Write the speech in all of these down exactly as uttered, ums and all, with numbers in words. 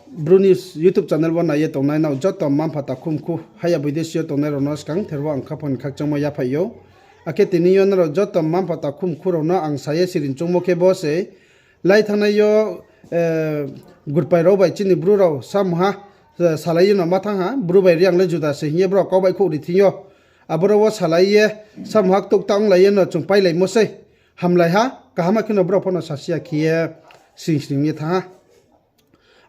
Bru News YouTube channel wo nai ye tongnai nrao joto mma-mpha takhu mkhu, haya boidesi yo tongnai rao no skang ther wo ang khaphang ni khakchangmo yaphaih ou. Akhe tini yo nrao joto mma-mpha takhu mkhu rao no ang sa ye siring choungmo khe bo se, lai thanngnai yo, Gurpai rao bai chini Bru rao samha, salai ye no ma thanng ha, Bru bai Reang le juda se hing ye brao kau baihkhouh ri thing yo. Aboro wo salai ye, samha ktouh ta onglai ye no chung pailaimo sei. Hamlai ha, kaham khe no brao pho no sasi ya khe ye, sring sring ong ye thanng ha.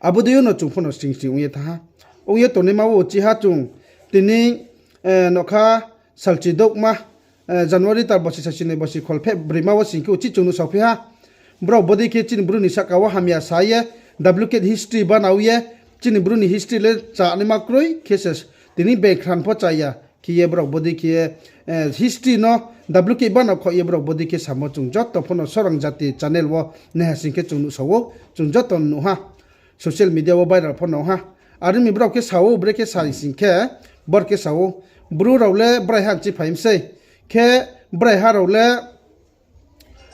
Abo dei yo no chung pho no sring sring ong ye thanng ha. Ong ye tongnaima wo uchih ha chung, tini, nokha salchi douhma, January tal bosi sasi noi bosi kholpheh broima wo sing khe uchih chung no saophi ha. Brao bodei khe chini Bru ni sahka wo hamya sa ye, duplicate history banao ye, chini Bru ni history le chánaima kroi khe se, tini bengkhran pho cha ya khe ye brao bodei khe, history no duplicate banao khaoh ye brao bodei khe samo chung joto pho no Sorang Jati channel wo naiha sing khe chung nuhsao ou, chung joto nuh ha. Social media wo viral pho no ha. Are ong mi brao khe sa ou, brekhe sa sing khe, bor khe sa ou, Bru rao le braiha nchi phai mi sei. Khe braiha rao le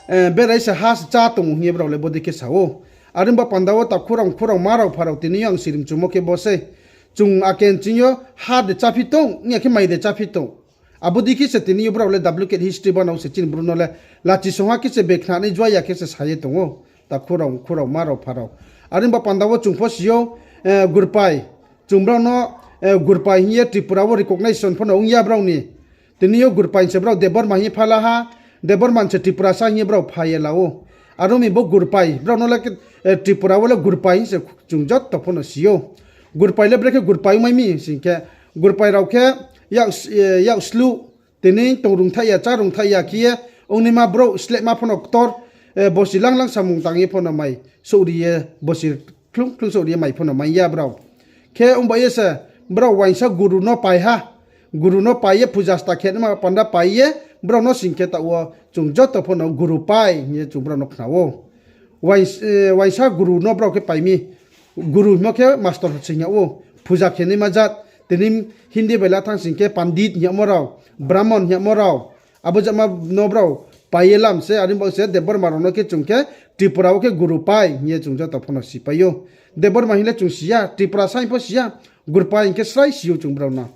berai se ha se chá tong hing ye brao le bodei khe sa ou. Are ong ba panda wo takhu rao, mkhu rao, mma rao, mpha rao, tini yo ang siring choungmo khe bo sei. Chung ake nching yo ha de cháphi tong, ong ya khe mai de cháphi tong. Abo dei khe se tini yo brao le duplicate history banao se chini Bru no le lachi songha khe se bekhnanai jua ya khe se sa ye tong ou. Takhu rao, mkhu rao, mma rao, mpha rao. Are ong ba panda wo chung pho si ou, Gurpai. Chung brao no, Gurpai hing ye Tripura wo recognition pho no ong ya brao ni. Tini yo Gurpai se brao Debbarma hing ye pha la ha, Debbarma se Tripurasa hing ye brao pha ye la ou. Are ong mi bo Gurpai, brao no le, Tripura wo le Gurpai hing se chung joto pho no si ou. Gurpai le brekhe Gurpai ongmai mi sing khe, Gurpai rao khe yak, yak sluh, tini tong rungthaih ya, chá rungthaih ya khe ye, ongnaima brouh slehma pho no ktor, bosi lang lang samung tang ye pho no mai souhri ye, bosi klung klung souhri ye mai pho no mai ya brao. Khe ong ba ye se, brao uaingsa guru no pai ha, guru no pai ye puja sta khe naima panda pai ye, brao no sing khe taoh wo chung joto pho no guru pai hing ye chung brao no khna ou. Uaingsa guru no brao khe pai mi, guru hingmo khe master se hing yag ou, puja khe naima jat, tini Hindi bai la thanng sing khe pandit hing yagmo rao, brahmon hing yagmo rao, abo jatma no brao pai ye lam se, are ong ba se Debbarma rao no khe chung khe Tripura wo khe guru pai hing ye chung joto pho no sipai ou. Debbarma hing le chung si ya, Tripurasa hing pho si ya, Gurpai hing khe srai si ou chung brao no.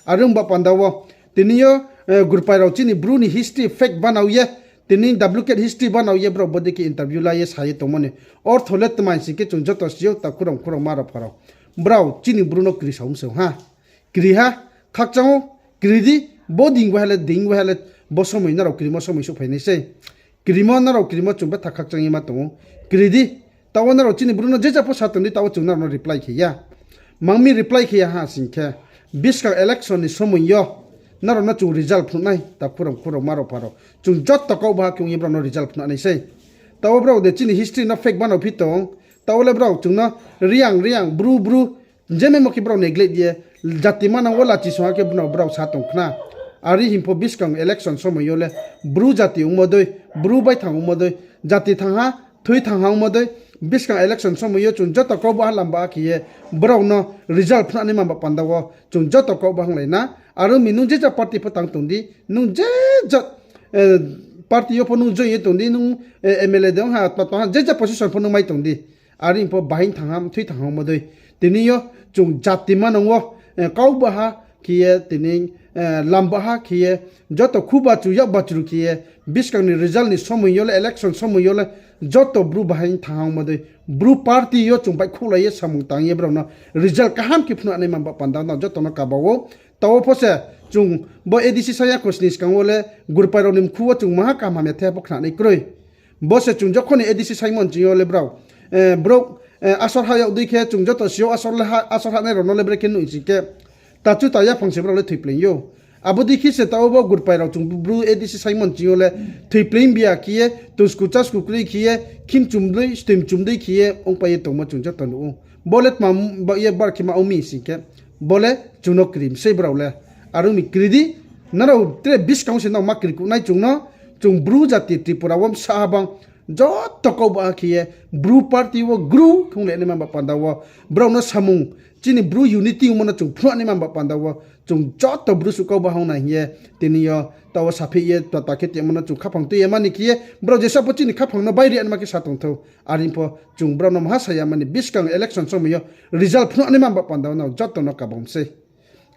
Are ong ba panda wo, tini yo, Gurpai rao chini Bru ni history fake banao ye, tini duplicate history banao ye brao bodei khe interview la ye sa ye tongmo ni ortho le tma hing sing khe chung joto si ou, takhu rao, mkhu rao, mma rao, mpha rao. Brao chini Bru no kri sao mi se ha. Kri ha, khakchang ou, kri di, bo ding waiha le, ding waiha le, bo somoi nrao krimo somoi souhphai nai sei. Krimo nrao krimo chung betha khakchang ye ma tong ou. Kri di, taoh wo nrao chini Bru no je ja pho sa tong di, taoh wo chung nrao no reply khe ya. Mang mi reply khe ya ha sing khe, buskang election ni somoi yo nrao no chung result phnuh nai, takhu rao, mkhu rao, mma rao, mpha rao. Chung joto kau baha khe ong ye brao no result phnuh nai sei. Taoh wo brao de chini history no fake banao phi tong, taoh wo le brao chung no Reang, Reang, Bru, Bru, je memo khe brao neglect ye, jati manang wo lachi songha khe brao, brao sa tong khna. Are hing pho buskang election somoi yo le Bru jati ongmo dei, Bru baithang ongmo dei, jati thanng ha, thui thanng ha ongmo dei, buskang election somoi yo chung joto kau baha lam baha khe ye brao no result phnuh naima ba panda wo chung joto kau baha onglai na. Are ong mi nung je ja party pho tang tong di, nung je ja party yo pho nung join ye tong di, nung M L A de ong ha, tma tong ha, je ja position pho nung mai tong di. Are hing pho bahaing thanng ha, mthui thanng ha ongmo dei. Tini yo chung jati manang wo, kau baha khe ye tini, lam baha khe ye, joto khu bachu yak bachru khe ye, buskang ni result ni somoi yo le, election somoi yo le, joto Bru bahaing thanng ha ongmo dei. Bru party yo chung baihkhouhlai ye samung tang ye brao no result kaham khe phnuh naima ba panda no joto no kaba ou. Taoh wo pho se chung bo A D C sai ya khosni skang wo le Gurpai rao ni mkhu wo chung maha kaham hamya the pho khna nai kroi. Bo se chung jokhon ni A D C saimo nching yo le brao, brouh, asor ha yag dei khe chung joto si ou, asor ha, asor hanai rao no le brekhe nuh sing khe, tachu ta yaphang se brao le thoipleing ou. Abo dei khe se taoh wo bo Gurpai rao chung Bru A D C saimo nching yo le thoipleing biya khe ye, tungsku chasku kroi khe ye, khim chum dei, stoim chum dei khe ye ongpai ye tongmo chung joto nuh ou. Bo le tma ba ye bar khe ma ong mi sing khe, bo le chung no kri mi sei brao le. Are ong mi kri di, nrao tre buskang se nrao ma kri kuh nai chung no, chung Bru jati Tripura wo bsa ha bang, joto kau ba khe ye Bru party wo gru khe ong le naima ba panda wo, brao no samung, chini Bru unity ongmo no chung phnuh naima ba panda wo, chung joto Bru suh kau ba hang nai hing ye, tini yo taoh wo saphi ye tata khe tongmo no chung khaphang tui ya mani khe ye, brao jesa pho chini khaphang no bai ri naima khe sa tong thou. Are pho chung brao no maha sa ya mani, buskang election somoi yo result phnuh naima ba panda wo nrao joto no kabam sei.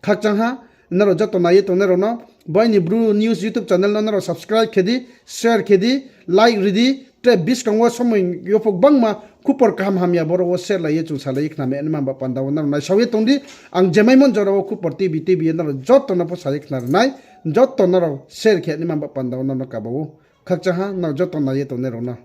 Khakchang ha, nrao joto nai ye tongnai rao no, bo aini Bru News YouTube channel no nrao subscribe khe di, share khe di, like ri di, tre buskang wo somoi yo pho gbangma khupor kaham hamya boro wo share lai ye chung salai ye khnamai naima ba panda wo nrao naisao ye tong di. Ang jemaimon jora wo khupor tuibi tuibi ye nrao joto no pho sa ye khna ri nai, joto nrao share khe naima ba panda wo nrao no kaba ou. Khakchang ha, nrao joto nai ye tongnai rao no.